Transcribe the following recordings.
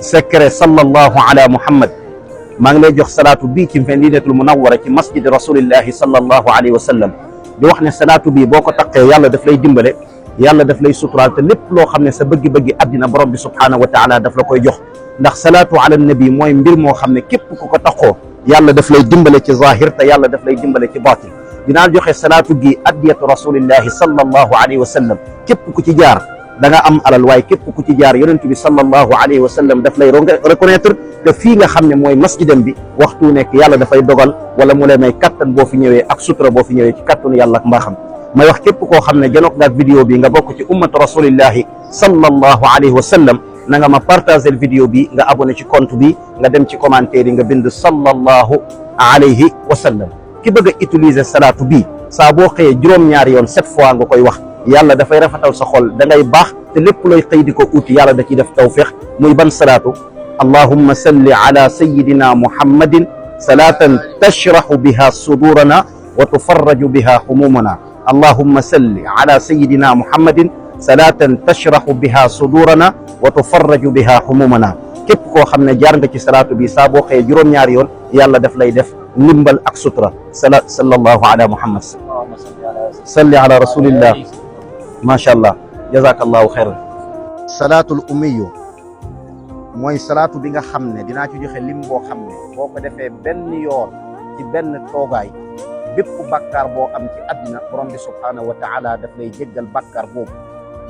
secret sallallahu ala muhammad maa ngi lay jox salaatu bii ci Madinatul Munawwara ci masjid rasulillahi sallallahu alayhi wa sallam di wax ne salaatu bii boo ko taqee yàlla daf lay dimbale yàlla daf lay suturaal te lépp loo xam ne sa bëgg-bëggi àddina borom bi subhaanahu wa taala daf la koy jox ndax salaatu ala nabi mooy mbir moo xam ne képp ku ko taqoo yàlla daf lay dimbale ci zahir te yàlla daf lay dimbale ci batin dinaa joxe salaatu gi addiyatu rasulillahi sallallahu alayhi wa sallam képp ku ci jaar da nga am alal waaye képp ku ci jaar yonent bi sallallahu alayhi wa sallam daf lay reconnaître te fii nga xam ne mooy masjidam bi waxtu nekk yàlla dafay dogal wala mu lay may kattan boo fi ñëwee ak sutura boo fi ñëwee ci kattanu yàlla ak mbaaxam may wax képp koo xam ne janook nga ak vidéo bi nga bokk ci ummatu rasulillahi sallallahu alayhi wa sallam na nga ma partager vidéo bi nga abonné ci compte bi nga dem ci commentaire yi nga bind sallallahu alayhi wa sallam ki bëgg a utiliser salaatu bi saa boo xëyee juróom-ñaari yoon 7 fois nga koy wax yàlla dafay rafetal sa xol da ngay baax te lépp looy xëy di ko uti yàlla da ciy def tawfiq muy ban salaatu allahumma salli ala sayidina muhammadin salatan tashrahu biha sudurana wa tufarraju biha humumana allahumma salli ala sayidina muhammadin salatan tashrahu biha sudurana wa tufarraju biha humumana képp koo xam ne jaar nga ci salaatu bi saa boo xëyee juróom-ñaari yoon yàlla daf lay def ndimbal ak sutura sallallahu ala muhammad salli ala rasulillah macha allah jazakallahu xayran salaatul ummiyu mooy salaatu bi nga xam ne dinaa ci joxe lim boo xam ne boo ko defee benn yoon ci benn toogaay bépp bàkkaar boo am ci àddina borom bi subhaanahu wa taala daf lay jéggal bàkkaar boobu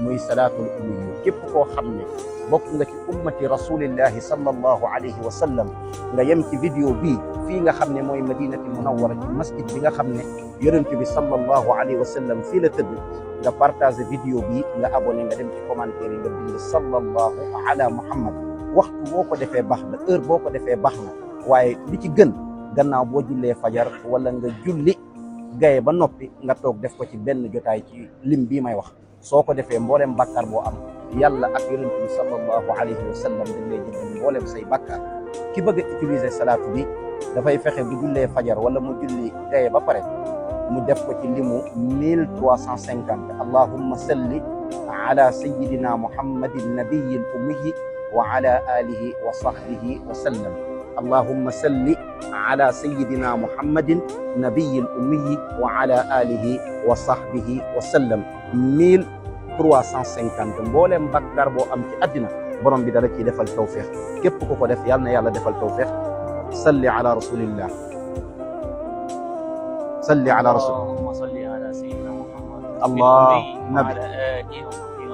muy salaatul ummiyu képp koo xam ne bokk nga ci ummati rasulillahi sallallahu alayhi wa sallam nga yem ci vidéo bii fii nga xam ne mooy madinati munawwara ci masjid bi nga xam ne yonent bi sallallahu alayhi wa sallam fii la tëdd nga partage vidéo bi nga abonné nga dem ci commentaire yi nga bind sallallahu ala muhammad waxtu boo ko defee baax na heure boo ko defee baax na waaye li ci gën gannaaw boo jullee fajar wala nga julli gaye ba noppi nga toog def ko ci benn jotaay ci lim bii may wax soo ko defee mbooleem bàkkaar boo am yàlla ak yonent bi sallallahu alayhi wa sallam dañ lay jéggal mbooleem say bàkkaar ki bëgg a utiliser salaatu bi dafay fexe bu jullee fajar wala mu julli gaye ba pare mu def ko ci limu 1350 allahumma salli ala sayyidina muhammadin nabiyil ummiyi wa ala alihi wa sahbihi wa sallam allahumma salli ala sayyidina muhammadin nabiyil ummiyi wa ala alihi wa sahbihi wa sallam 1350 mbooleem bàkkaar boo am ci àddina borom bi dara ciy defal tawfiq képp ku ko def yàlla na yàlla defal tawfiq salli ala rasulillah salli ala rasul اللهم صل على سيدنا محمد اللهم وعلى آله وصحبه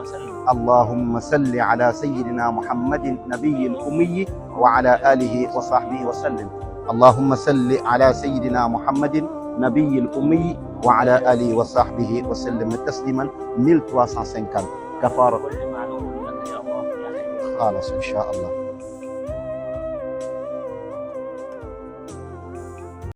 وسلم اللهم صل على سيدنا محمد نبي الأمي وعلى آله وصحبه وسلم اللهم صل على سيدنا محمد نبي الأمي وعلى آله وصحبه وسلم تسليما 1350 كفارة كل معلوم لك يا الله خالص إن شاء الله